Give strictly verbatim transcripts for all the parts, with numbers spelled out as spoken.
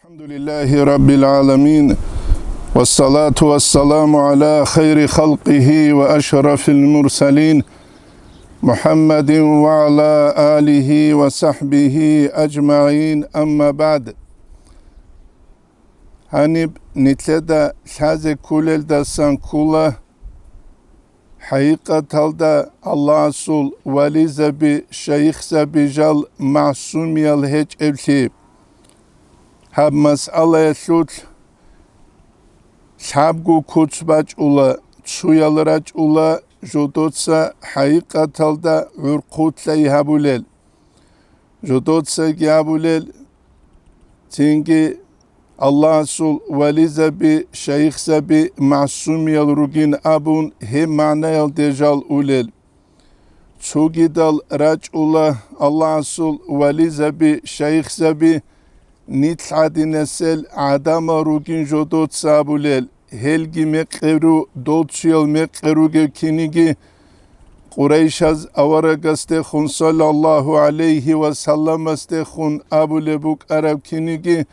الحمد لله رب العالمين، والصلاة والسلام على خير خلقه وأشرف المرسلين، محمد وعلى آله وصحبه أجمعين، أما بعد. Гьаниб нилъеда лъазе кколелдасан ккола, хӀакъикъаталда Аллагьасул вализаби, шайихзаби жал магӀсумиял гьечӀеблъи. Гьаб масъалаялъулъ лъабго куц бачӀула, цуял рачӀула жодоца хӀакъикъаталда гӀурхъулъай гьабулел. Жодоцаги абулел, цинги Аллагьасул вализаби, шайихзаби магӀсумиял ругин абун, гьеб магӀнаялде жал улел. Цогидал рачӀула Аллагьасул вализаби, шайихзаби нилъ гӀадинасел гӀадамал ругин жодоца абулел. Гьелги мекъеру, дол цуял мекъер ругев киниги, Къурайшаз аварагасдехун, саллаллагьу гӀалайгьи ва салламасдехун абулеб букӀараб киниги,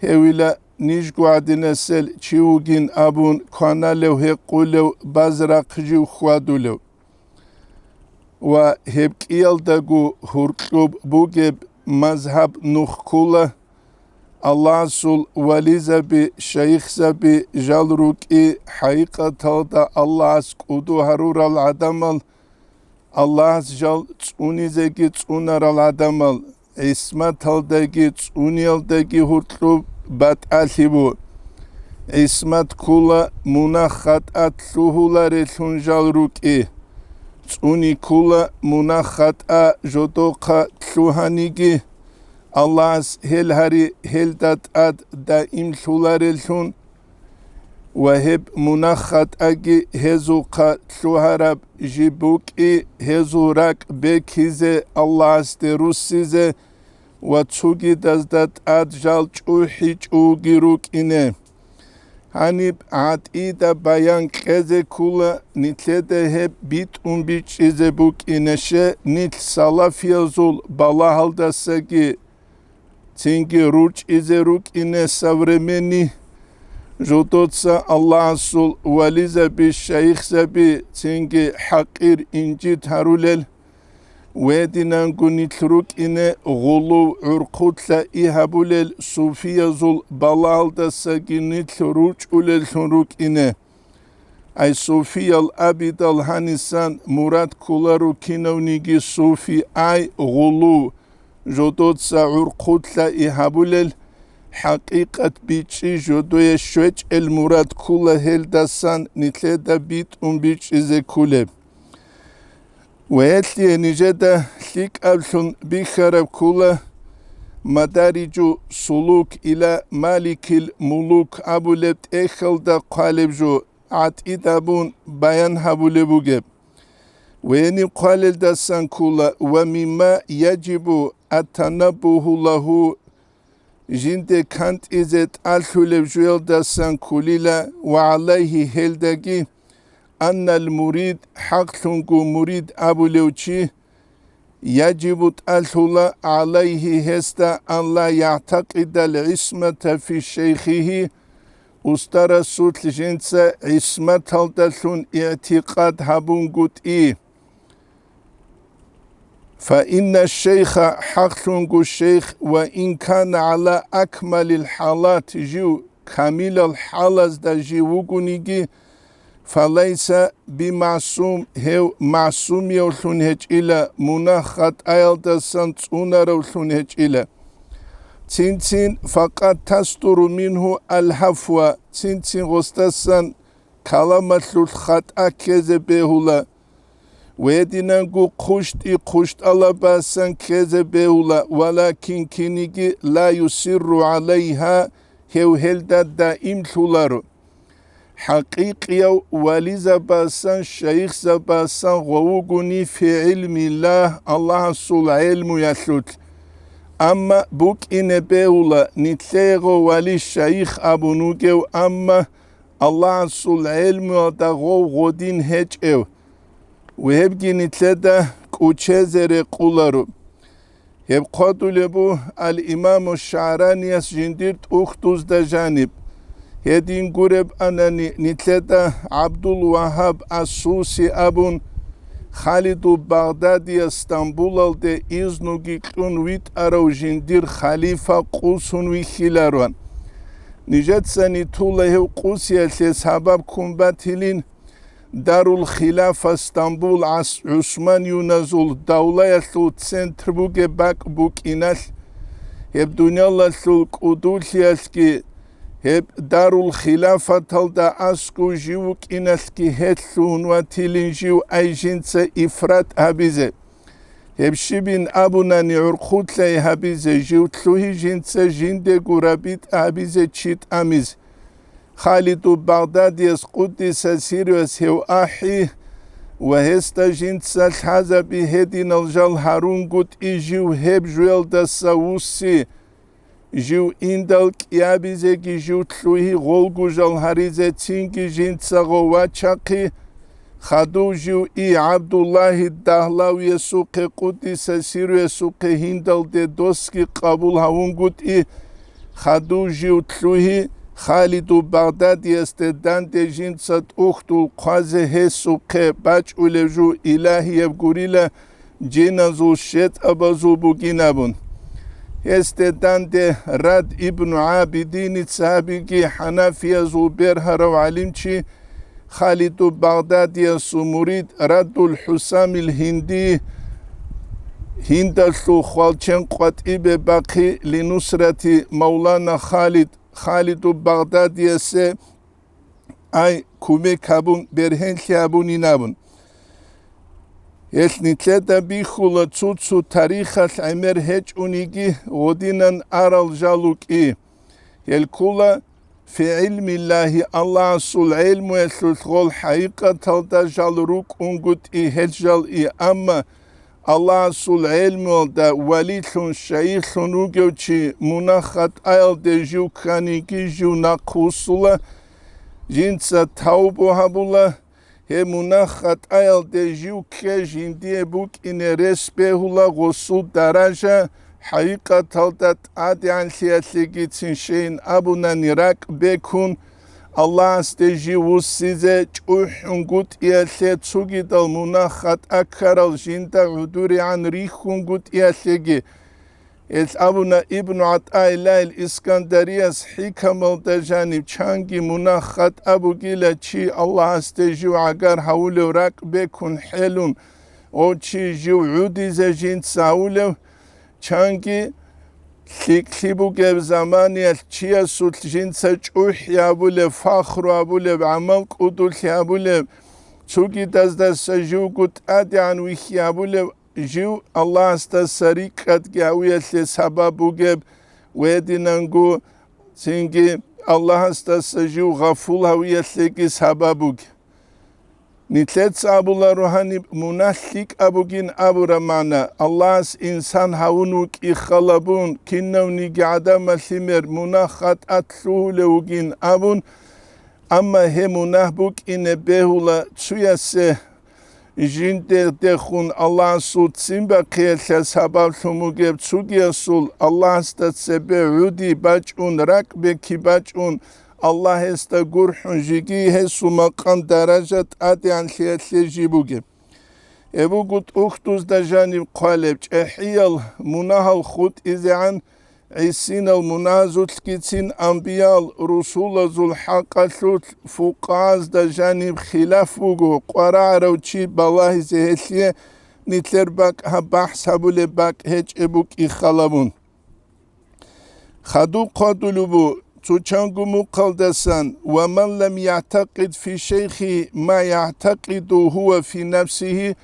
гьевила нижго гӀадинасел чи вугин абун, кваналев гьекъулев, баз рахъ жив хьвадулев. Ва гьеб кӀиялдаго гьуркьуб бугеб мазгьаб нух ккола, Аллагьасул вализаби, шайихзаби жал рукӀи, хӀакъикъаталда Аллагьас кӀуду гьарурал гӀадамал, Аллагьас жал цӀунизеги цӀунарал гӀадамал, гӀисматалдаги цӀуниялдаги гьуркьуб батӀалъи бу. ГӀисмат ккола мунагь-хатӀа лъугьуларелъун жал рукӀи. ЦӀуни ккола мунагь-хатӀа жодохъа лъугьаниги, Аллагьас гьел гьари гьелда тӀад даимлъуларелъун. Ва гьеб мунагь-хатӀаги гьезухъа лъугьараб жиб букӀи, гьезул ракӀ бекизе, Аллагьасде руссизе ва цогидазда тӀад жал чӀухӀичӀоги рукӀине. Гьаниб гӀатӀида баян кьезе ккола, нилъеда гьеб битӀун бичӀчӀизе букӀинеше, нилъ салафиязул балагьалдасаги цинги ручӀизе рукӀине современный, жодоца Аллагьасул вализаби, шайихзаби цинги хӀакъир инжит гьарулел, гьединанго нилъ рукӀине гъулув, гӀурхъулъа и гьабулел суфиязул балагьалдасаги нилъ ручӀулеллъун рукӀине. Ай суфиял абидал гьанисан мурад кколаро кинавниги суфи, ай гъулув, жодоца гӀурхъулъа и гьабулел, хӀакъикъат бичӀчӀи жодое щвечӀел мурад ккола, гьелдасан нилъеда битӀун бичӀчӀизе кколеб. Ва гьелъие нижеда лъикӀаблъун бихьараб ккола Мадариджу сулук ила Маликил мулук абулеб тӀехьалда хъвалеб жо, гӀатӀидабун баян гьабулеб бугеб. Ва гьениб хъвалелдасан ккола: «Ва мимма яджибу аттанаббугьу лагьу», жинде кантӀизе тӀалъулеб жуялдасан кколила, «ва гӀалайгьи», гьелдаги, «аннал мурид», хӀакълъунго мурид абулев чи, «яджибу», тӀалъула, «гӀалайгьи», гьесда, «ан ла ягӀтакъидал гӀисмата фи шайхигьи», устарасулъ жинца гӀисматалдалъун игӀтикъад гьабунгутӀи. «Фа инна шейха», хӀакълъунго шейх, «ва ин кана гӀала акмалил хӀалат», жив камилал хӀалазда жив вугониги, «фалайса бимагӀсум», гьев магӀсумиявлъун гьечӀила, мунагь-хатӀаялдасан цӀунаравлъун гьечӀила. Цин-цин, «факъат тасдуру мингьу алхӀафва», цин-цин гъосдасан каламалъулъ хатӀа ккезе бегьула. Гьединанго хъущтӀи хъущтӀалабасан ккезе бегьула, «валакин», киниги, «ла юсирру гӀалайгьа», гьев гьелда даимлъуларо. ХӀакъикъияв вализабасан, шайихзабасан гъов вугони фи гӀилмиллагь, Аллагьасул гӀелмуялъулъ. Амма букӀине бегьула, нилъее гъов вали-шайих абун вугев, амма Аллагьасул гӀелмуялда гъов гъодин гьечӀев. Ва гьебги нилъеда кӀучезе рекъоларо. Гьеб хъвадулеб бу ал-Имаму ШагӀранияс жиндир тӀухьдузда жаниб. Гьедин гуреб анани нилъеда ГӀабдул Вагьаб ас-Суси абун, Халиду Багъдадияс Стамбулалде изнуги кьун витӀарав жиндир халифа къусун вихьилароан. Нижеца нитула гьев къусиялъе сабаб ккун батилин, Дарул Хилафа Стамбул гӀас-, ГӀусманиюназул давлаялъул центр бугеб бакӀ букӀиналъ, гьеб дуниялалъул кӀудулъиялъги, гьеб Дарул Хилафаталда аскӀов жив вукӀиналъги гьелъун ватилин жив ай жинца ифрат гьабизе. Гьеб щибин абунани гӀурхъулъай гьабизе жив лъугьи жинца жиндего рабитӀа гьабизе чи тӀамиз. Халиду Багъдадияс къуддиса сирруяс гьев ахӀи ва гьесда жинца лъазаби гьединал жал гьарунгутӀи жив гьеб жуялдаса вусси, жив индал кӀиабизеги жив лъугьи гъолгу жал гьаризе цинги жинца гъов вачахъи, хадув жив и ГӀабдуллагьи Дагьлавиясухъе къуддиса сирруясухъе гьиндалде досги къабул гьавунгутӀи, хадув жив лъугьи Халиду Багъдадиясде данде жинца тӀухьдул хъвазе гьесухъе бачӀулев жу илагьияб гурила жиназул щетӀабазул бугин абун. Гьесде данде Рад ибну ГӀабидиница абиги хӀанафиязул бергьарав гӀалимчи Халиду Багъдадиясул мурид Раддул ХӀусамил Гьинди, гьиндалъул хвалчен къватӀибе бахъи линусрати Мавлана Халид, Халиду Багъдадиясе ай кумек гьабун бергьенлъи гьабунин абун. Гьелъ нилъеда бихьула цо-цо тарихалъ гӀемер гьечӀониги гъодинан арал жал рукӀи. Гьел ккула, фи гӀилмиллагьи, Аллагьасул гӀелмуялъулъ гъол хӀакъикъаталда жал рукӀунгутӀи гьел жал и, амма Аллагьасул гӀелмуялда валилъун, шайихлъун вугев чи мунагь-хатӀаялде жив кканиги жив нахъвуссула, жинца тавбу гьабула, гьеб мунагь-хатӀаялде жив кке жиндие букӀине рес бегьула гъосул даража, хӀакъикъаталда тӀадегӀанлъиялъегицин щейин абунани ракӀ бекун, Аллагьасде жив вуссизе чӀухӀунгутӀиялъе цогидал мунагь-хатӀа ккарал жинда гӀодорегӀан рихьунгутӀиялъеги, гьелъ абуна Ибну ГӀатӀаиллагьил Искандарияс хӀикамалда жаниб: чанги мунагь-хатӀа бугила чи Аллагьасде жив гӀагар гьавулев ракӀ бекун хӀелун, гъов чи жив гӀудизе жинца гьавулев, чанги лъикӀлъи бугеб заманиялъ чиясулъ жинца чӀухӀи гьабулеб, фахру гьабулеб, гӀамал кӀудулъи гьабулеб, цогидаздаса живго тӀадегӀан вихьи гьабулев, жив Аллагьасдаса рикӀкӀадги гьавиялъе сабаб бугеб ва гьединанго цинги Аллагьасдаса жив гъафул гьавиялъеги сабаб бугеб. Нилъеца абуларо гьаниб мунагь лъикӀаб бугин абураб магӀна, Аллагьас инсан гьавун вукӀи халабун, кинавниги гӀадамал лъимер мунагь-хатӀа лъугьулев вугин абун, амма гьеб мунагь букӀине бегьула цуясе, жиндедехун Аллагьасул ццин бахъиялъе сабаблъун бугеб цугиясул Аллагьасда цебе гӀуди бачӀун, ракӀ бекки бачӀун, Аллагьасда гурхӀун жиги гьесул макъам даража тӀадегӀанлъиялъе жи бугеб. Гьеб буго тӀухьдузда жаниб хъвалеб чӀехӀиял мунагьал хутӀизегӀан гӀисинал мунагьазулъгицин амбиял, русулазул хӀакъалъулъ фукъагьазда жаниб хилаф буго, къварагӀарав чи балагьизе гьелъие нилъер бакӀ гьаб бахӀс гьабулеб бакӀ гьечӀеб букӀи халабун. Хадуб хъвадулеб бу цо чанго мухъалдасан: «Ва ман лам ягӀтакъид фи шайхи ма ягӀтакъиду гьува фи нафсихи»,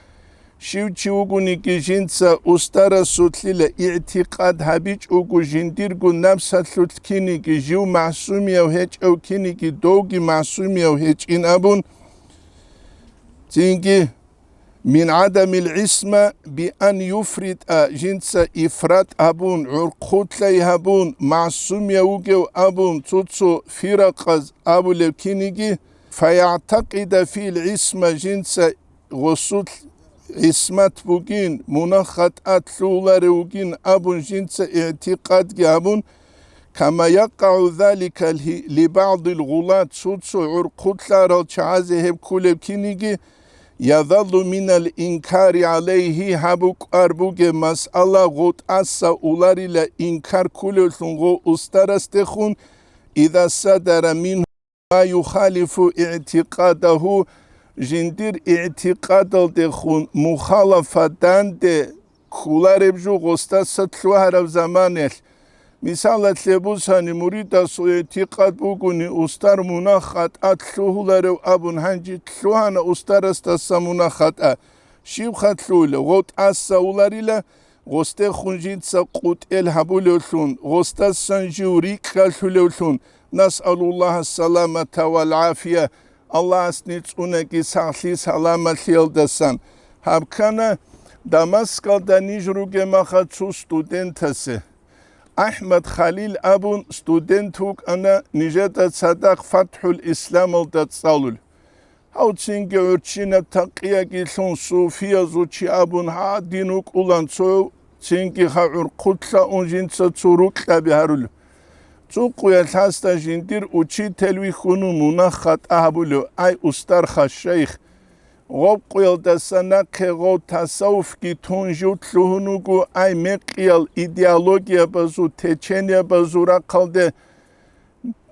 щив чи вугониги жинца устарасулъила игӀтикъад гьабичӀого жиндирго напсалъулъ киниги жив магӀсумияв гьечӀев киниги довги магӀсумияв гьечӀин абун, цинги мин гӀадамил гӀисма би ан юфритӀа, жинца ифрат абун, гӀурхъулъай гьабун, магӀсумияв вугев абун, цо-цо фиракъаз абулев киниги, фаягӀтакъида фил гӀисма, жинца гъосулъ гӀисмат бугин, мунагь-хатӀа лъугьуларев вугин абун жинца игӀтикъадги абун, кама якъагӀу залика ли-, либагӀдил гъулат, цо-цо гӀурхъулъарал чагӀазе гьеб кколеб киниги, язаллу минал инкари гӀалайгьи, гьаб букӀар бугеб масъала гъо тӀаса уларила инкар кколевлъун гъо устарасдехун, иза садара мингьу ма юхалифу игӀтикъадагьу, жиндир игӀтикъадалдехун мухалафа данде кколареб жо гъосдаса лъугьараб заманаялъ. Мисалалъе бусани, муридасул игӀтикъад бугони устар мунагь-хатӀа лъугьуларев абун, гьанже лъугьана устарасдаса мунагь-хатӀа. Щибха лъугьулев? Гъо тӀаса уларила, гъосдехун жинца къутӀел гьабулевлъун, гъосдасан жив рикӀкӀалъулевлъун, насъалуллагьа саламата вал гӀафия, Аллагьас нилъ цӀунаги сахлъи-саламалъиялдасан. Гьаб ккана Дамаскалда ниж ругеб мехалъ цо студентасе. АхӀмад Халил абун студент вукӀана, нижеда цадахъ ФатхӀул Исламалда цӀалулев. Гьав цинги гӀурччинаб такъияги лъун, суфиязул чи абун гьадин вукӀулан цо, цинги гьав гӀурхъулъа ун жинца цо рукьаби гьарулев. Цо къуялъ гьасда жиндир учитель вихьун мунагь-хатӀа гьабулев: «Ай, устарха, шайх, гъоб къуялдаса нахъе гъов тасаввуфги тун жив лъугьун вуго, ай, мекъиял идеологиябазул, течениябазул рахъалде.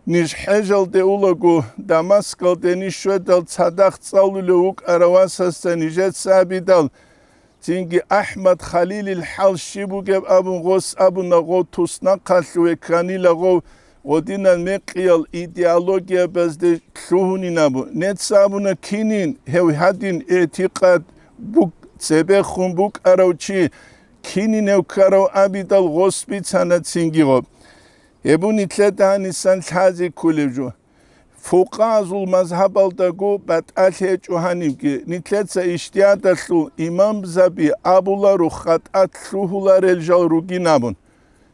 Ниж хӀежалде улаго, Дамаскалде ниж щведал цадахъ цӀалулев вукӀарав васасда нижеца абидал, цинги АхӀмад Халилил хӀал щиб бугеб абун гъос абуна, гъов туснахъалъуве кканила гъов гъодинал мекъиял идеологиябазде лъугьунин абун. Неца абуна, кинин гьев гьадин игӀтикъад бук-, цебехун букӀарав чи, кинин гьев ккарав абидал гъос бицана цинги гъоб». Гьеб бу нилъеда гьанисан лъазе кколеб жо. Фукъагьазул мазгьабалдаго батӀалъи гьечӀо гьанибги, нилъеца ижтигьадалъул имамзаби абуларо хатӀа лъугьуларел жал ругин абун.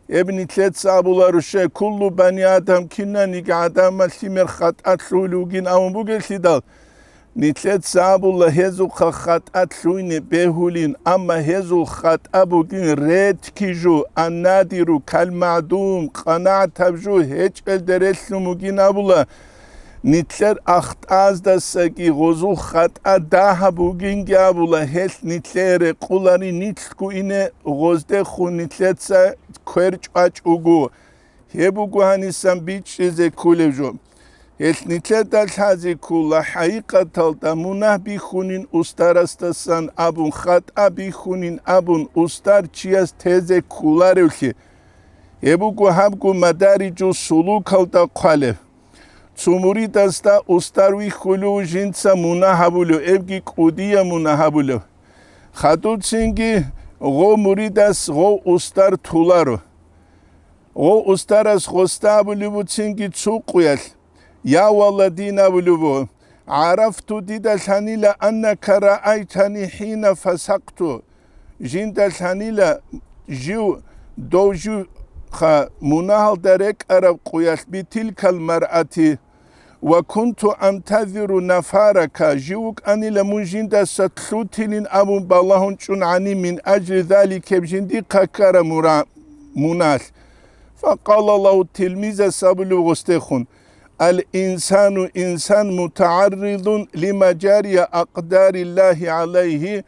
Гьеб нилъеца абуларо, щай, куллу бани Адам, кинаниги гӀадамал лъимер хатӀа лъугьулев вугин абун бугеллъидал, нилъеца абула гьезухъа хатӀа лъугьине бегьулин, амма гьезул хатӀа бугин редки жо, аннадиру калмагӀдум, къанагӀатаб жо гьечӀелде релълъун бугин абула. Нилъер ахтаздасаги гъозул хатӀа дагьаб бугинги абула, гьелъ нилъее рекъолари нилъго ине гъоздехун нилъеца квер чӀвачӀого. Гьеб буго гьанисан бичӀчӀизе кколеб жо. Гьелъ нилъеда лъазе ккола, хӀакъикъаталда мунагь бихьунин устарасдасан абун, хатӀа бихьунин абун устар чияс тезе кколаревлъи. Гьеб буго гьабго мадариджу сулукалда хъвалеб. Цо муридасда устар вихьулев жинца мунагь гьабулев, эбги кӀудия мунагь гьабулев. Хадубцинги гъов муридас гъов устар туларо. Гъов устарас гъосда абулеб буцинги цо къуялъ: «Я валадин», — абулеб буго, — «гӀарафту, дида лъанила, аннака раайтани хӀина фасакъту». Жинда лъанила жив, дов живха мунагьалда рекӀараб къуялъ, битилкал маръати. «Ва кунту антазиру нафарака», жив вукӀанила мун жиндаса лъутилин абун балагьун чӀун гӀани, «мин ажли залик», гьеб жиндихъа ккараб мура-, муналъ. Факъала лагьу, тилмизас абулев гъосдехун: «Ал-инсану», инсан, «мутагӀарридун лима жария акъдариллагьи гӀалайгьи»,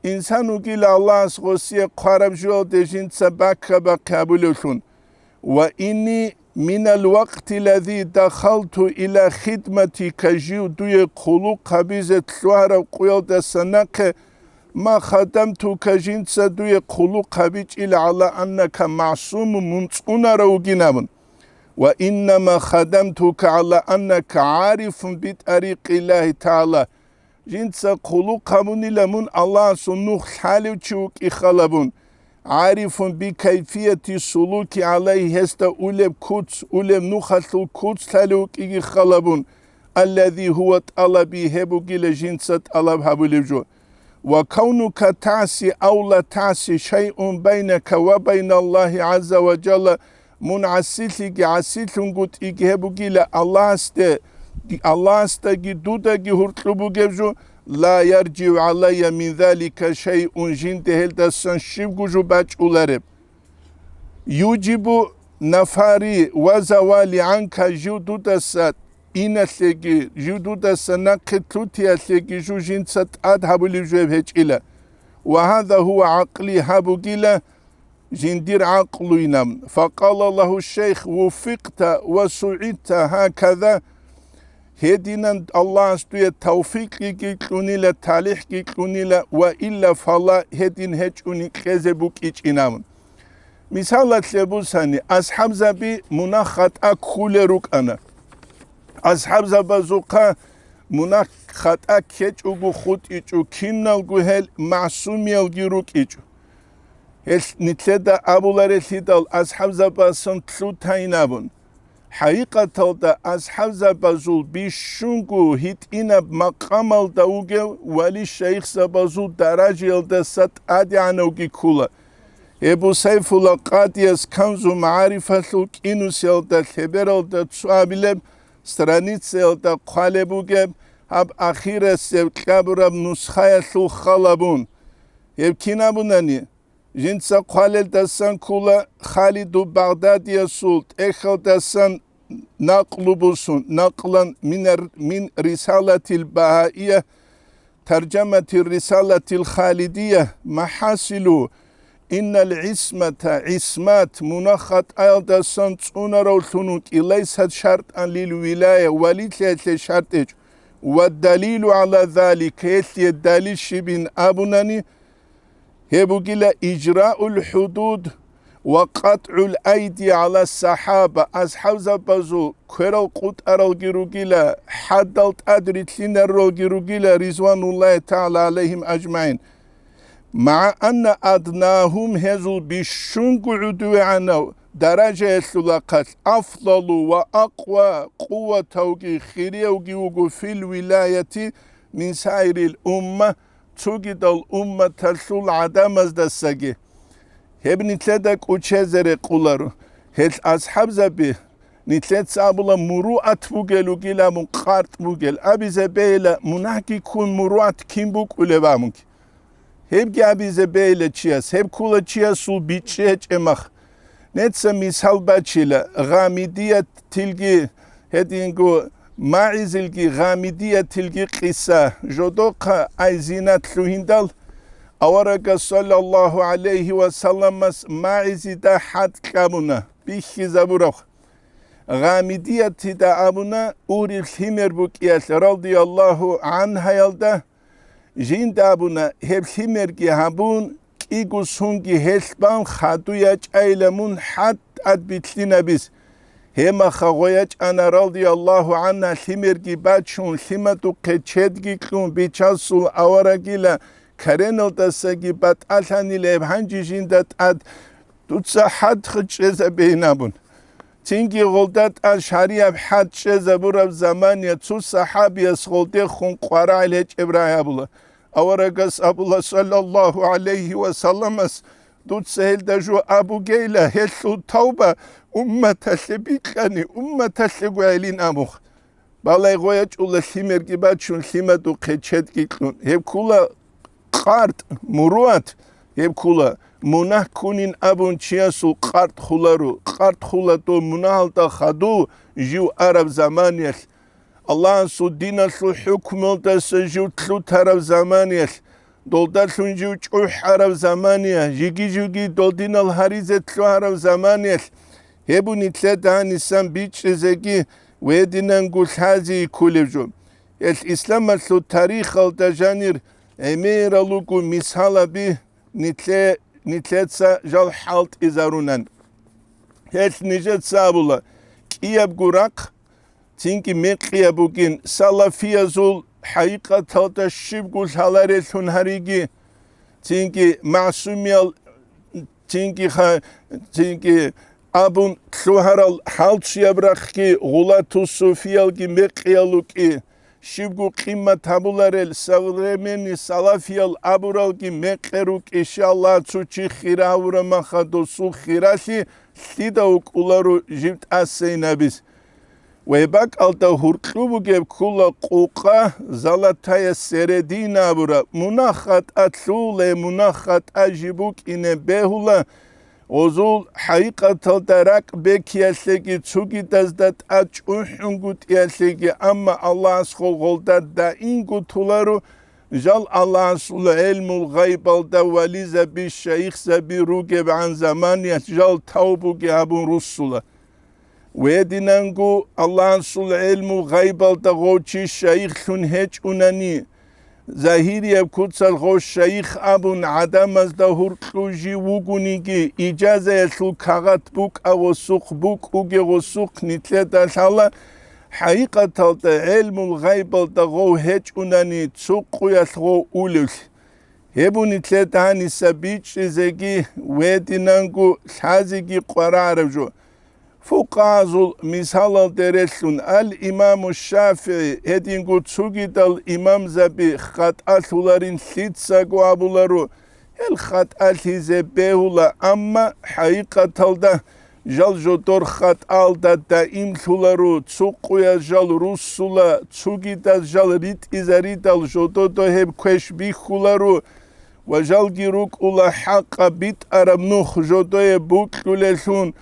инсан вугила Аллагьас гъосие хъвараб жоялде жинца бакка-бахъи гьабулевлъун. «Ва инни минал вакъти лази дахалту иля хидматика», жив дуе хъулухъ гьабизе лъугьараб къуялдаса нахъе, «ма хадамтука», жинца дуе хъулухъ гьабичӀила, «гӀала аннака магӀсумун», мун цӀунарав вугин абун. «Ва иннама хадамтука гӀала аннака гӀарифун битӀарикъиллагьи тагӀала», жинца хъулухъ гьабунила мун Аллагьасул нух лъалев чи вукӀи халабун, «гӀарифун бикайфияти сулуки гӀалайгьи», гьесда улеб куц, улеб нухалъул куц лъалев вукӀиги халабун, «аллази гьува тӀалаби», гьеб бугила жинца тӀалаб гьабулев жо. «Ва кавнука тагӀси ав ла тагӀси шайъун байнака ва байналлагьи гӀазза ва жалла», мун гӀасилъиги гӀасилъунгутӀиги гьеб бугила Аллагьасде, Аллагьасдаги дудаги гьуркьу бугеб жо, ла яржиу гӀалайя мин залика шайъун, жинде гьелдасан щибго жо бачӀулареб. Южибу нафари ва завали гӀанка, жив дудаса иналъеги, жив дудаса нахъе лъутиялъеги жо жинца тӀад гьабулеб жояб гьечӀила. Ва гьаза гьува гӀакълий, гьаб бугила жиндир гӀакълуйнаб. Факъала лагьу шейх: «Вуффикъта ва сугӀидта гьаказа». Гьединан Аллагьас дуе тавфикълъиги кьунила, талихӀги кьунила, ва илла фала, гьедин гьечӀони кьезе букӀичӀин абун. Мисалалъе бусани, асхӀабзаби мунагь-хатӀа ккулел рукӀана. АсхӀабзабазухъа мунагь-хатӀа ккечӀого хутӀичӀо, киналго гьел магӀсумиялги рукӀичӀо. Гьелъ нилъеда абуларелъидал асхӀабзабаздасан лъутайин абун. ХӀакъикъаталда асхӀабзабазул бищунго гьитӀинаб макъамалда вугев вали-шайихзабазул даражаялдаса тӀадегӀанавги ккула. Эбу Сайфула Къадияс Канзу магӀарифалъул кӀинусиялда лъебералда цо абилеб страницаялда хъвалеб бугеб гьаб ахирасеб кьабураб нусхаялъул халабун. Гьеб кин абунани, жинца хъвалелдасан ккула Халиду Багъдадиясул тӀехьалдасан накълу бусун, накълан минар-, мин рисалатил Багьаия, таржаматир рисалатил Халидия, махӀасилу, иннал гӀисмата, гӀисмат, мунагь-хатӀаялдасан цӀунаравлъун вукӀи, лайсат шартӀан лил вилая, валилъиялъе шартӀ гьечӀо. Ва далилу гӀала залик, гьелъие далил щибин абунани, гьеб бугила ижраул хӀудуд ва къатӀгӀул айди гӀала сахӀаба, асхӀабзабазул кверал къутӀаралги ругила, хӀаддал тӀад рилълъинаралги ругила, ризвануллагьи тагӀала гӀалайгьим ажмагӀин. МагӀа анна аднагьум, гьезул бищунго гӀодовегӀанав даражаялъул ахъалъ, афдалу ва акъва, къуватавги хириявги вуго фил вилаяти мин саирил умма, цогидал умматалъул гӀадамаздасаги. Гьеб нилъеда кӀочезе рекъоларо. Гьел асхӀабзаби нилъеца абула муруат бугел ругил абун, къартӀ бугел абизе бейила, мунагьги ккун муруат кин букӀулеб абунги. Гьебги абизе бейила чияс, гьеб ккула чиясул бичӀчӀи гьечӀеб мах. Неца мисал бачила, гъамидиятилги, гьединго магӀизилги гъамидиятилги къиса. Жодохъа ай зинат лъугьиндал, аварагас саллаллагьу гӀалайгьи ва салламас магӀизида хӀад кьабуна, бихьизабураб. Гъамидиятида абуна, уриб лъимер букӀиялъ радияллагьу гӀанхӀаялда, жинда абуна, гьеб лъимерги гьабун, кӀиго сунги гьелъ бан хадуй ячӀайила мун хӀад тӀад билълъинабиз. Гьемаха гъой ячӀана радияллагьу гӀанхӀа лъимерги бачун, лъимадухъе чедги кьун, бичасул аварагила кареналдасаги батӀалъанила гьеб гьанже жинда тӀад дуца хӀад чӀезабейин абун. Цинги гъолда тӀад шаригӀаб хӀад чӀезабураб замания цо сахӀабияс гъолдехун къварагӀел гьечӀеб рагӀи абула. Аварагас абула, саллаллагьу гӀалайгьи ва салламас, дуца гьелда жо абугейила, гьелъул тавба умматалъе бикьани, умматалъего гӀелин абухъ. Балай гъой ячӀула лъимерги бачун, лъимадухъе чедги кьун. Гьеб ккула къартӀ, муруат, гьеб ккула мунагь ккунин абун чиясул къартӀ хуларо, къартӀ хула дов мунагьалда хадув жив араб заманиялъ, Аллагьасул диналъул хӀукмуялдаса жив лъутараб заманиялъ, долдалъун жив чӀухӀараб замания, жиги-жиги дол динал гьаризе лъугьараб заманиялъ, гьеб нилъеда гьанисан бичӀчӀизеги ва гьединанго лъази кколеб жо. Гьелъ исламалъул тарихалда жанир гӀемерал руго мисалаби нилъе-, нилъеца жал хӀалтӀизарунан. Гьелъ нижеца абула, кӀиябго рахъ цинги мекъияб бугин, салафиязул хӀакъикъаталда щибго лъаларелъун гьариги, цинги магӀсумиял, цинги ха-, цинги абун лъугьарал хӀалчияб рахъги, гъулату суфиялги мекъиял рукӀи, щибго къимат гьабуларел современный салафиял абуралги мекъи рукӀи, иншаллагь, цо чи хира гьавураб маха досул хиралъи лъида вукӀуларо жиб тӀасайинабиз. Ва гьеб бакӀалда гьуркьу бугеб ккула къукъа, золотая середина абураб, мунагь-хатӀа лъугьула, мунагь-хатӀа жиб букӀине бегьула, гъозул хӀакъикъаталда ракӀ бекиялъеги, цугидазда тӀад чӀухӀунгутӀиялъеги, амма Аллагьас гъолда даимго толаро, жал Аллагьасул гӀелмул гъайбалда вализаби, шайихзаби ругебгӀан заманиялъ жал тавбуги гьабун руссула. Гьединанго Аллагьасул гӀелму гъайбалда гъов чи шайихлъун гьечӀунани, загьирияб куцалъ гъов шайих абун гӀадамазда гьуркьу жив вугониги, ижазаялъул кагъат букӀа гъосухъ, букӀуге гъосухъ, нилъеда лъала хӀакъикъаталда гӀелмул гъайбалда гъов гьечӀунани цо къуялъ гъов улевлъи. Гьеб нилъеда гьаниса бичӀчӀизеги, гьединанго лъазеги къварараб жо. Фукъагьазул мисалалде релълъун, ал-Имаму ШафигӀи, гьединго цугидал имамзаби хатӀалъуларин лъицаго абуларо, гьел хатӀалъизе бегьула, амма хӀакъикъаталда жал жодор хатӀалда даимлъуларо, цо къуяз жал руссула, цугидаз жал ритӀизаридал жододо гьеб квеш бихьуларо, ва жалги рукӀула хӀакъаб битӀараб нух жодое букьулеллъун,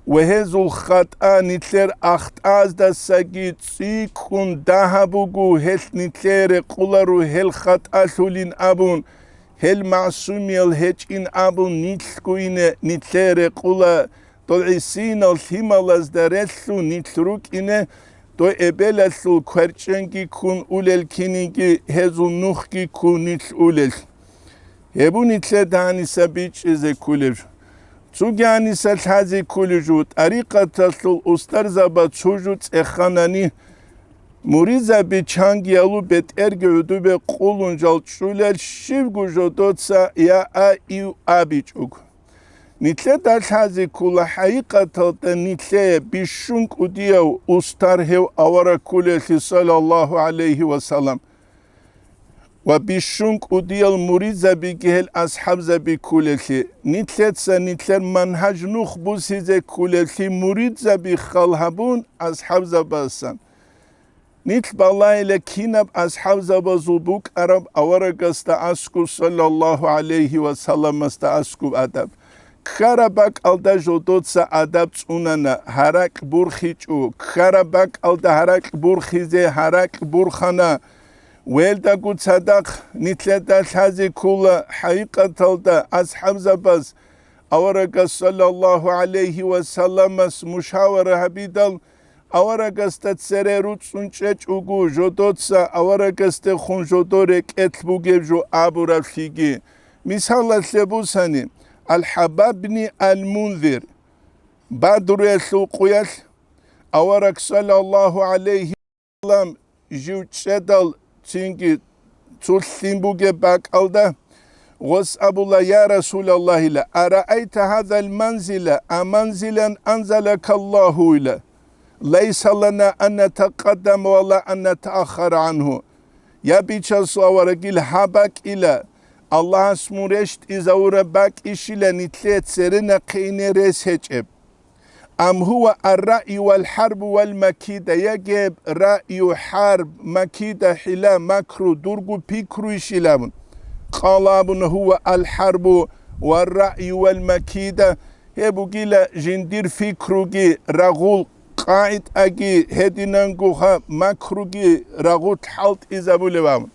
ва гьезул хатӀа нилъер ахтаздасаги цӀикӀкӀун дагьаб буго, гьелъ нилъее рекъоларо гьел хатӀалъулин абун, гьел магӀсумиял гьечӀин абун нилъго ине нилъее рекъола, дол гӀисинал лъималазда релълъун нилъ рукӀине, дой эбелалъул кверчӀенги ккун улел киниги, гьезул нухги ккун нилъ улел. Гьеб нилъеда гьаниса бичӀчӀизе кколеб жо. Цоги гьаниса лъазе кколеб жо, тӀарикъаталъул устарзаба цо жо цӀеханани, муридзаби чанги ялу бетӀерги гӀудубе къулун жал чӀулел щибго жодоца я а ив абичӀого. Нилъеда лъазе ккола хӀакъикъаталда нилъее бищун кӀудияв устар гьев авараг кколеллъи, саллаллагьу гӀалайгьи ва саллам, ва бищун кӀудиял муридзабиги гьел асхӀабзаби кколеллъи, нилъеца нилъер манхӀаж нух бусизе кколеллъи муридзаби хал гьабун асхӀабзабасан. Нилъ балайила кинаб асхӀабзабазул букӀараб аварагасда аскӀуб, саллаллагьу гӀалайгьи ва салламасда аскӀуб адаб. Ккараб бакӀалда жодоца адаб цӀунана, гьаракь бурхичӀо, ккараб бакӀалда гьаракь бурхизе гьаракь бурхана. Велдаго цадахъ нилъеда лъазе ккола хӀакъикъаталда асхӀабзабаз аварагас, саллаллагьу гӀалайгьи ва салламас, мушавара гьабидал, аварагасда цере руцӀцӀун чӀечӀого, жодоца аварагасдехун жодо рекӀелъ бугеб жо абураблъиги. Мисалалъе бусани, Ал-ХӀаббабни Ал-Мунзир, Бадруялъул къуялъ, авараг, саллаллагьу гӀалайгьи ва саллам, жив чӀедал цинги цо лъим бугеб бакӀалда, гъос абула: «Я Расулаллагьила, араайта гьазал манзила, а манзилан анзалакаллагьуила, лайса лана ан натакъаддама ва ла ан натааххара гӀангьу». Я Бичасул аварагил, гьаб бакӀила, Аллагьас мун рещтӀизавураб бакӀищила нилъее цере нахъе ине рес гьечӀеб. Ам гьува ар-раъю вал-хӀарбу вал-макида, яги гьеб раъю, хӀарб, макида, хӀила, макру, дурго пикруйищил абун? Къала абуна: «Гьува ал-хӀарбу вар-раъю вал-макида», гьеб бугила жиндир пикруги, рагъул къагӀидаги, гьединангоха макруги рагъулъ хӀалтӀизабулеб абун.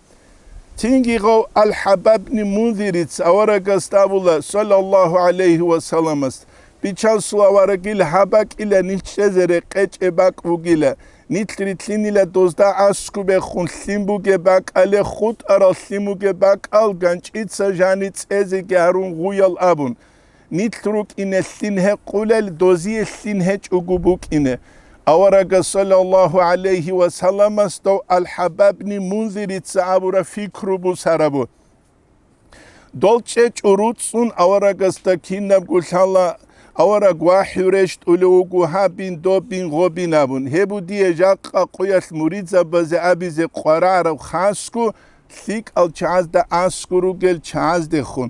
Цинги гъов Ал-ХӀаббабни Мунзирица аварагасда абула, саллаллагьу гӀалайгьи ва салламас: «Бичасул аварагил, гьаб бакӀила нилъ чӀезе рекъечӀеб бакӀ бугила, нилъ рилълъинила дозда аскӀубехун лъим бугеб бакӀале, хутӀарал лъим бугеб бакӀал ганчӀица жани цӀезеги гьарун гъуял», абун. Нилъ рукӀине лъим гьекъулел, дозие лъим гьечӀого букӀине. Аварагас, саллаллагьу гӀалайгьи ва салламас, дов Ал-ХӀаббабни Мунзирица абураб пикру бусарабу. Дол чӀечӀо руцӀцӀун аварагасда кинабго лъала, авараг вахӀю рещтӀулев вуго гьабин, добин, гъобин абун. Гьеб дие жакъа къуялъ муридзабазе абизе къварараб хасго лъикӀал чагӀазда аскӀор ругел чагӀаздехун.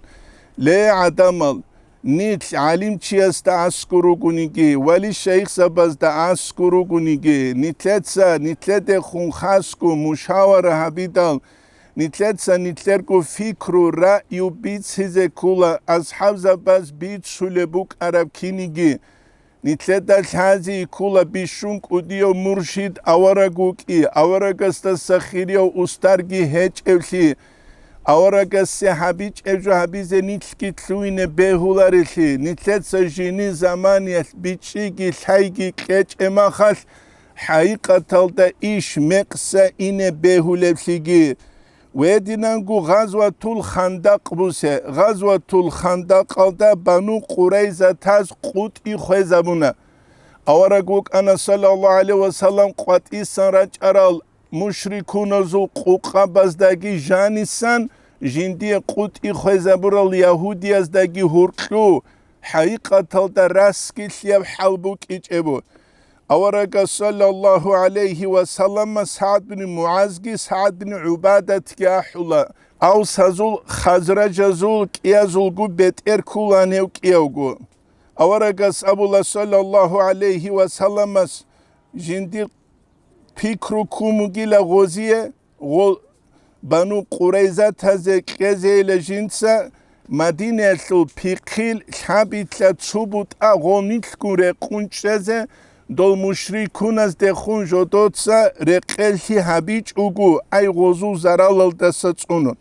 Ле, гӀадамал, Нилъ гӀалимчиясда аскӀор ругониги, вали-шайихзабазда аскӀор ругониги, нилъеца нилъедехун хасго мушавара гьабидал, нилъеца нилъерго фикру, раъю бицизе ккола, асхӀабзабаз бицулеб букӀараб киниги. Нилъеда лъази ккола бищун кӀудияв муршид авараг вукӀи, аварагасдаса хирияв устарги гьечӀевлъи, аварагасде гьабичӀеб жо гьабизе нилъги лъугьине бегьуларелъи, нилъеца жини заманиялъ бичӀчӀиги лъайги кьечӀеб махалъ, хӀакъикъаталда иш мекъса ине бегьулеблъиги. Гьединанго Гъазватул Хандакъ бусе, Гъазватул Хандакъалда Бану Къурайзатаз къутӀи хвезабуна. Авараг вукӀана, саллаллагьу гӀалайгьи ва саллам, къватӀисан рачӀарал мушрикуназул къукъабаздаги жанисан, жиндие къутӀи хвезабурал ягьудияздаги гьуркьу, хӀакъикъаталда раскилъияб хӀал букӀичӀебу. Аварагас, саллаллагьу гӀалайгьи ва саллама, СагӀд бин МугӀазги СагӀд бин ГӀубадатги ахӀула, авсазул, хазражазул кӀиязулго бетӀер ккулаан гьев кӀиявго. Аварагас абула, саллаллагьу гӀалайгьи ва салламас, жиндир пикру ккун бугила гъозие, гъо-, Бану Къурайзатазе кьезейила жинца Мадинаялъул пихъил лъабилъа цо бутӀа гъол нилъгун рекъун чӀезе, дол мушрикуназдехун жодоца рекъелъи гьабичӀого, ай гъозул заралалдаса цӀунун.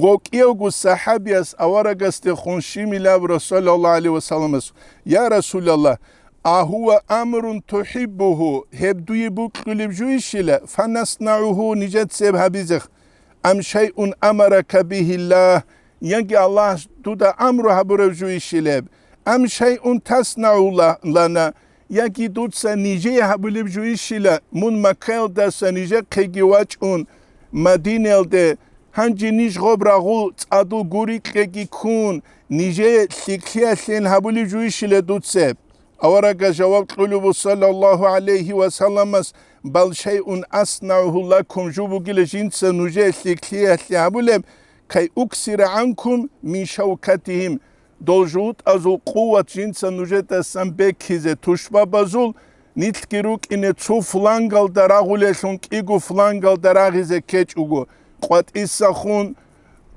Гъо кӀиявго сахӀабияс аварагасдехун щиб абура, саллаллагьу гӀалайгьи ва салламас: «Я Расулаллагь, агьува амрун тухӀиббугьу, гьеб дуе бокьулеб жуйищила, фанаснаъугьу, нижеца гьеб гьабизехъ, ам шайъун амарака бигьиллагь, яги Аллагьас дуда амру гьабураб жуйищила гьеб, ам шайъун таснаъу ла-, лана, яги дуца нижее гьабулеб жуйищила, мун Маккаялдаса нижехъеги вачӀун Мадинаялде, гьанже ниж гъоб рагъул цӀадул гури кьеги ккун, нижее лъикӀлъиялъейин гьабулеб жуйищила дуца гьеб?» Аварагас жаваб кьулеб буго, саллаллагьу гӀалайгьи ва салламас: «Бал шайъун аснаъугьу лакум», жо бугила жинца нужее лъикӀлъиялъе гьабулеб, «кай уксира гӀанкум мин шавкатигьим», дол жугьутӀазул къуват жинца нужедасан беккизе, тушбабазул нилъги рукӀине цо флангалда рагъулелъун кӀиго флангалда рагъизе ккечӀого, къватӀисахун,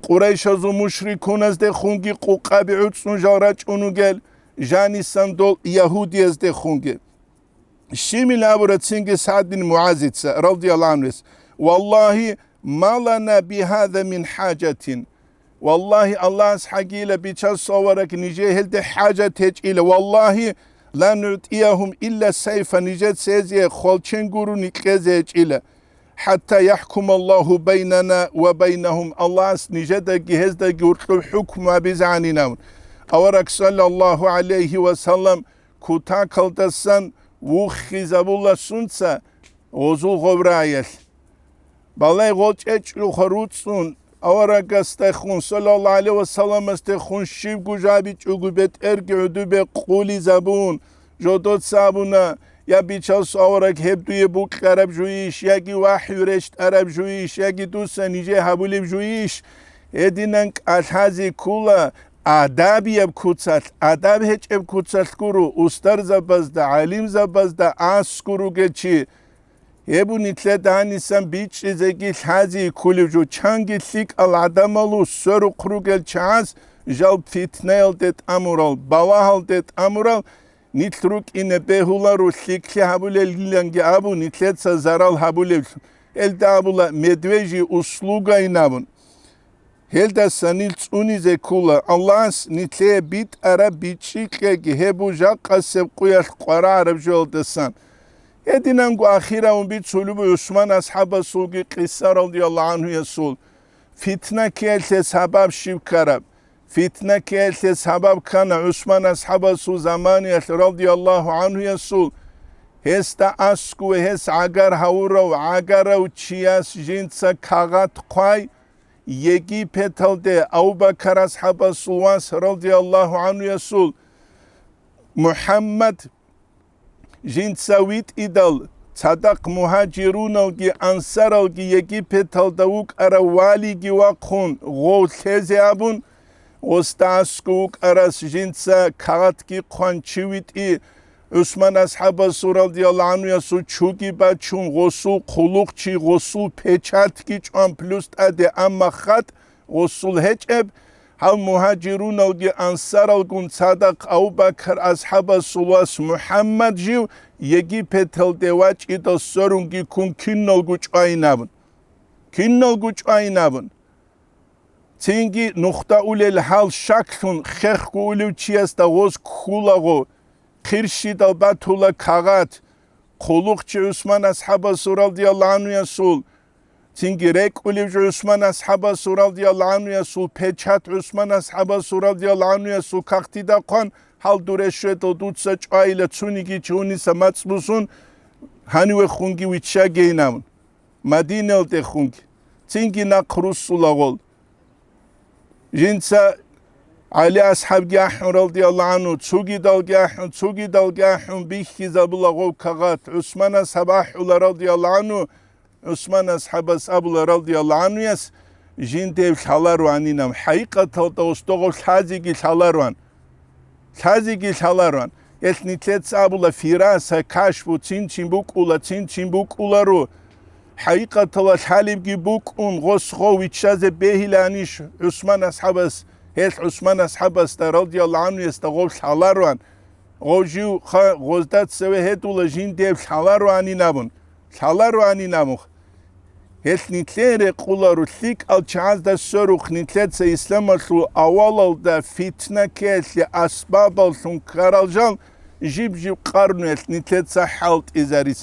Къурайшазул мушрикуназдехунги къукъаби гӀуцӀун жал рачӀун ругел, жанисан дол ягьудияздехунги. Щибил абура цинги СагӀд бин МугӀазица, радияллагьу гӀангьу, гьес: «Валлагьи, ма лана бигьаза мин хӀажатин». Валлагьи, Аллагьас хӀагила, бичасул авараг, нижее гьелде хӀажат гьечӀила. Валлагьи, ла нугӀтӀиягьум илла сайфа, нижеца гьезие хвалчен гурони кьезе гьечӀила. ХӀатта яхӀкумаллагьу байнана ва байнагьум, Аллагьас нижедаги гьездаги гьоркьоб хӀукму гьабизегӀанин абун. Авараг, саллаллагьу гӀалайгьи ва саллам, кутакалдасан вуххизабула сунца гъозул гъоб раялъ. Балай гъол чӀечӀулха руцӀцӀун, аварагасдехун, саллаллагьу гӀалайгьи ва салламасдехун щибго жабичӀого бетӀерги гӀодобе къулизабун, жодоца абуна: «Я, бичасул авараг, гьеб дуе бокьараб жуйищ, яги вахӀю рещтӀараб жуйищ, яги дуца нижее гьабулеб жуйищ?» Гьединан кӀалъазе ккола адабияб куцалъ, адаб гьечӀеб куцалъ гуро, устарзабазда, гӀалимзабазда аскӀор ругел чи. Гьеб нилъеда гьанисан бичӀчӀизеги лъази кколев жо, чанги лъикӀал гӀадамалу сверухъ ругел чагӀаз жал фитнаялде тӀамурал, балагьалде тӀамурал нилъ рукӀине бегьуларо, лъикӀлъи гьабулелиланги абу, нилъеца зарал гьабулевлъун. Гьелда абула, медвежьи услугайин абун. Гьелдаса нилъ цӀунизе ккола, Аллагьас нилъее битӀараб бичӀчӀи кьеги, гьеб бу жакъасеб къуялъ къварагӀараб жоялдасан. Гьединанго ахиравун бицулеб ГӀусман асхӀабасулги къисса, радияллагьу гӀангьуясул. Фитна ккеялъе сабаб щиб ккараб? Фитна ккеялъе сабаб ккана ГӀусман асхӀабасул заманиялъ, радияллагьу гӀангьуясул. Гьесда аскӀове гьес гӀагар гьавурав, гӀагарав чияс жинца кагъат хъвай, Египеталде Абу-Бакар асхӀабасул вас, радияллагьу гӀангьуясул, МухӀаммад жинца витӀидал, цадахъ мугьажируналги ансаралги Египеталда вукӀарав валиги вахъун гъов лъезе абун, Гъосда аскӀов вукӀарас жинца кагъатги хъван чи витӀи, ГӀусман асхӀабасул радияллагьу гӀанхуясул чуги бачун, гъосул хъулухъчи, гъосул печатги чӀван плюс тӀаде, амма хатӀ гъосул гьечӀеб, гьав мугьажируналги ансаралгун цадахъ Абу-Бакар асхӀабасул вас МухӀаммад жив Египеталде вачӀидал сверунги ккун киналго чӀвайин абун. Киналго чӀвайин абун. Цинги нухда улел гьал щаклъун, хехго улев чиясда гъоз ккулаго, хъирщидал батула кагъат, хъулухъчи ГӀусман асхӀабасул радияллагьу гӀанхуясул, цинги рекӀулев жо ГӀусман асхӀабасул радияллагьу гӀанхуясул печат, ГӀусман асхӀабасул радияллагьу гӀанхуясул кагътида хъван, гьал дуре щведал дуца чӀвайила, цониги чи гьуниса мацӀ бусун, гьанивехунги виччагейин абун. Мадиналдехунги, цинги нахъ руссулагъул. Жинца ГӀали асхӀабги ахӀун, радияллагьу гӀанху, цогидалги ахӀун, цогидалги ахӀун, бихьизабулагъул кагъат. ГӀусман асхӀаб ахӀула, радияллагьу гӀанху, ГӀусман асхӀабас абула, радияллагьу гӀанхуяс, жиндев лъалароанинаб, хӀакъикъаталда гъосдогъов лъазеги лъалароан. Лъазеги лъалароан. Гьелъ нилъеца абула, фираса, кашфу, цин-чин букӀула, цин-чин букӀуларо. ХӀакъикъаталда лъалебги букӀун, гъос гъов виччазе бегьиланищ ГӀусман асхӀабас, гьелъ ГӀусман асхӀабасда, радияллагьу гӀанхуясда гъов лъалароан. Гъов жив ха-, гъозда цеве гьедула жиндев лъалароанин абун. Лъалароанин абун. Гьелъ нилъее рекъоларо, лъикӀал чагӀазда сверухъ нилъеца исламалъул авалалда фитна ккеялъе асбабаллъун ккарал жал жиб-жиб къарнуялъ нилъеца хӀалтӀизарис.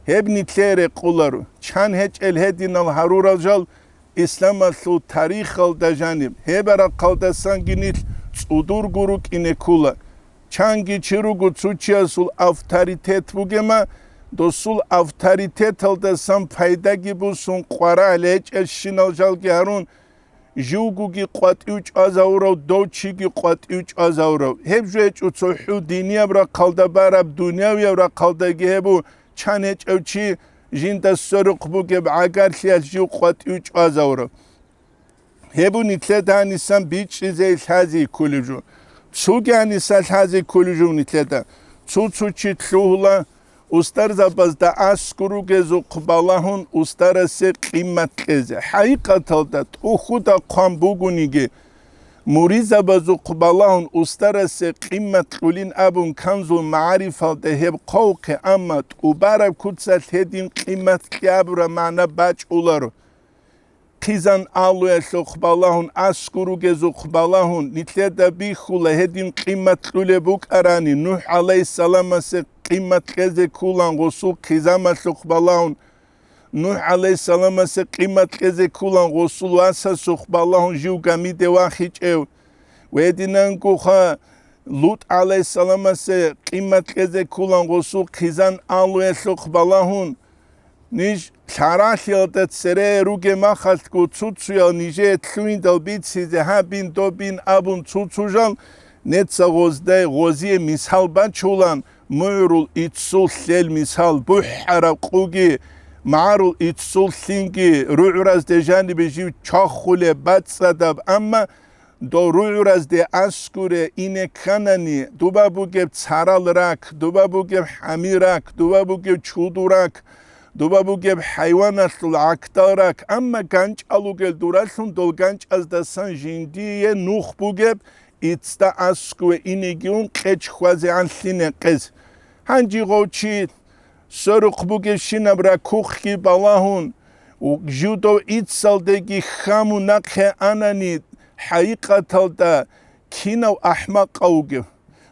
Гьеб нилъее рекъоларо, чан гьечӀел гьединал гьарурал жал исламалъул тарихалда жаниб, гьеб рахъалдасанги нилъ цӀудурго рукӀине ккола. Чанги чи руго цо чиясул авторитет бугема, досул авторитеталдасан пайдаги бусун къварагӀел гьечӀелщинал жалги гьарун, живгоги къватӀив чӀвазавурав, дов чиги къватӀив чӀвазавурав. Гьеб жо гьечӀо цохӀу динияб рахъалда бараб, дунявияб рахъалдаги гьеб бу, чан гьечӀев чи жинда сверухъ бугеб гӀагарлъиялъ жив къватӀив чӀвазавурав. Гьеб бу нилъеда гьанисан бичӀчӀизе лъази кколеб жо. Цоги гьаниса лъази кколеб жо нилъеда. Цо-цо чи лъугьула, устарзабазда аскӀор ругезухъ балагьун, устарасе къимат кьезе. ХӀакъикъаталда, тӀухьуда хъван бугониги, муридзабазухъ балагьун, устарасе къимат кьулин абун, Канзул МагӀарифалда гьеб хъвавухъе, амма тӀубараб куцалъ гьедин къимат кье абураб магӀна бачӀуларо. Хъизан алуялъухъ балагьун, аскӀор ругезухъ балагьун, нилъеда бихьула гьедин къимат кьулеб букӀарани, НухӀ гӀалайгьиссаламасе къимат кьезе кколан гъосул хъизамалъухъ балагьун, НухӀ гӀалайгьиссаламасе къимат кьезе кколан гъосул васасухъ балагьун жив гамиде вахичӀев, ва гьединангоха ЛутӀ гӀалайгьиссаламасе къимат кьезе кколан гъосул хъизан алуялъухъ балагьун, ниж лъаралъиялда цере ругеб махалъго цо-цоял нижее лъугьиндал бицизе гьабин, добин абун цо-цо жал, неца гъоздай гъозие мисал бачулан, мугӀрул иццул лъел мисал, бухӀараб къуги, магӀарул иццул лъинги, ругӀразде жанибе жив чвахулеб бацӀцӀадаб, амма дов ругӀразде аскӀоре ине кканани, дуба бугеб царал рак, дуба бугеб хӀами рак, дуба бугеб чуду рак, дуба бугеб хӀайваналъул гӀакдал рак, амма ганчӀал ругел дуралъун дол ганчӀаздасан жиндие нух бугеб, иццда аскӀове инеги ун къечӀ хьвазегӀан лъин гьекъез. Гьанже гъов чи сверухъ бугебщинаб ракухъги балагьун, жив дов иццалдеги хьамун нахъе анани, хӀакъикъаталда кинав ахӀмакъав вугев?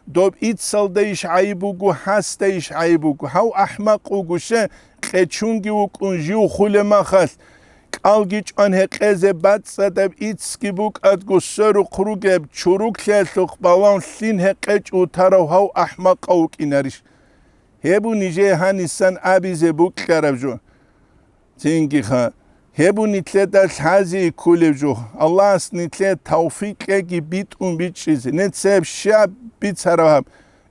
Доб иццалдайищ гӀайиб буго, гьасдайищ гӀайиб буго? Гьав ахӀмакъ вуго, щай, къечунги вукӀун жив хулеб махалъ, кӀалги чӀван гьекъезе бацӀцӀадаб иццги букӀадго сверухъ ругеб, чуруклъиялъухъ балагьун лъин гьекъечӀ вутарав гьав ахӀмакъав вукӀинарищ? Гьеб бу нижее гьанисан абизе букӀараб жо. Цингиха, гьеб бу нилъеда лъази кколеб жо. Аллагьас нилъее тавфикъ кьеги битӀун бичӀчӀизе. Нецеб щиб бицараб гьаб?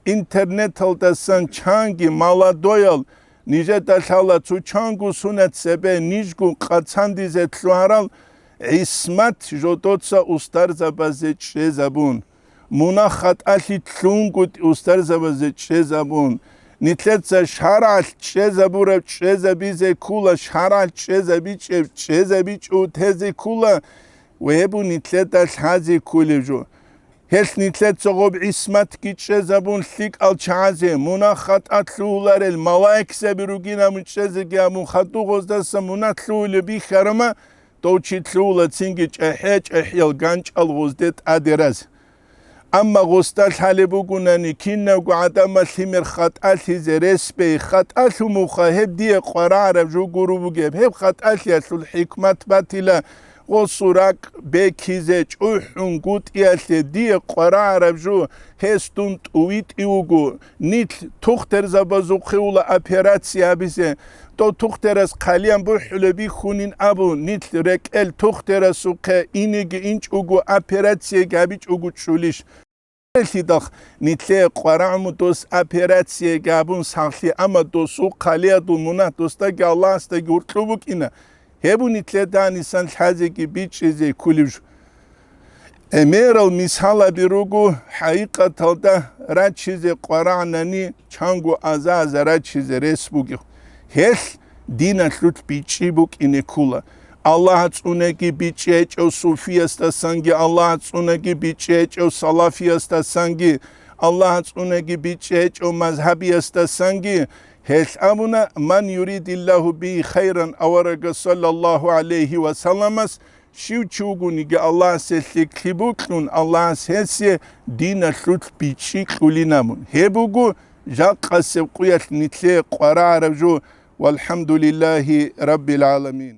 Интернеталдасан чанги молодоял нижеда лъала цо чанго сунат цебе нижгун къацандизе лъугьарал, гӀисмат жодоца устарзабазе чӀезабун, мунагь-хатӀалъи лъунгутӀи устарзабазе чӀезабун, нилъеца шаргӀалъ чӀезабураб чӀезабизе ккула, шаргӀалъ чӀезабичӀеб чӀезабичӀо тезе ккула, ва гьеб нилъеда лъазе кколеб жо. Гьелъ нилъеца гъоб гӀисматги чӀезабун лъикӀал чагӀазе, мунагь-хатӀа лъугьуларел малаикзаби ругин абун чӀезеги абун, хадуб гъоздаса мунагь лъугьулеб бихьарама, дов чи лъугьула цинги чӀахӀи-чӀахӀиял ганчӀал гъозде тӀаде разе. Амма гъосда лъалеб бугунани, кинавго гӀадамал лъимер хатӀалъизе рес бей, хатӀалъумуха гьеб дие къварагӀараб жо гуро бугеб, гьеб хатӀалъиялъул хӀикмат батила, гъосул ракӀ бекизе чӀухӀунгутӀиялъе дие къварагӀараб жо гьес дун тӀувитӀи вуго, нилъ тухтерзабазухъе ула операция гьабизе, дов тухтерас хъалиян бухӀулеб бихьунин абун, нилъ рекӀел тухтерасухъе инеги инчӀого операцияги гьабичӀого чӀулищ? Гьелъидал нилъее къварагӀму дос операцияги гьабун сахлъи, амма досул хъалиядул мунагь досдаги Аллагьасдаги гьуркьу букӀина. Гьеб нилъеда гьанисан лъазеги бичӀчӀизе кколеб жо. ГӀемерал мисалаби руго, хӀакъикъаталда рачизе къварагӀнани чанго аза-аза рачизе рес бугеб. Гьелъ диналъулъ бичӀчӀи букӀине ккола. Аллагь цӀунаги бичӀчӀи гьечӀев суфиясдасанги, Аллагь цӀунаги бичӀчӀи гьечӀев салафиясдасанги, Аллагь цӀунаги бичӀчӀи гьечӀев мазгьабиясдасанги, гьелъ абуна, «Ман юридиллагьу бигьи хайран», аварагас саллаллагьу гӀалайгьи ва салламас, щив чи вугониги Аллагьасе лъикӀлъи бокьун, Аллагьас гьесие диналъулъ бичӀчӀи кьулин абун. Гьеб буго жакъасеб къуялъ нилъее къварагӀараб жо. ВалхӀамдулиллагьи раббил гӀаламин.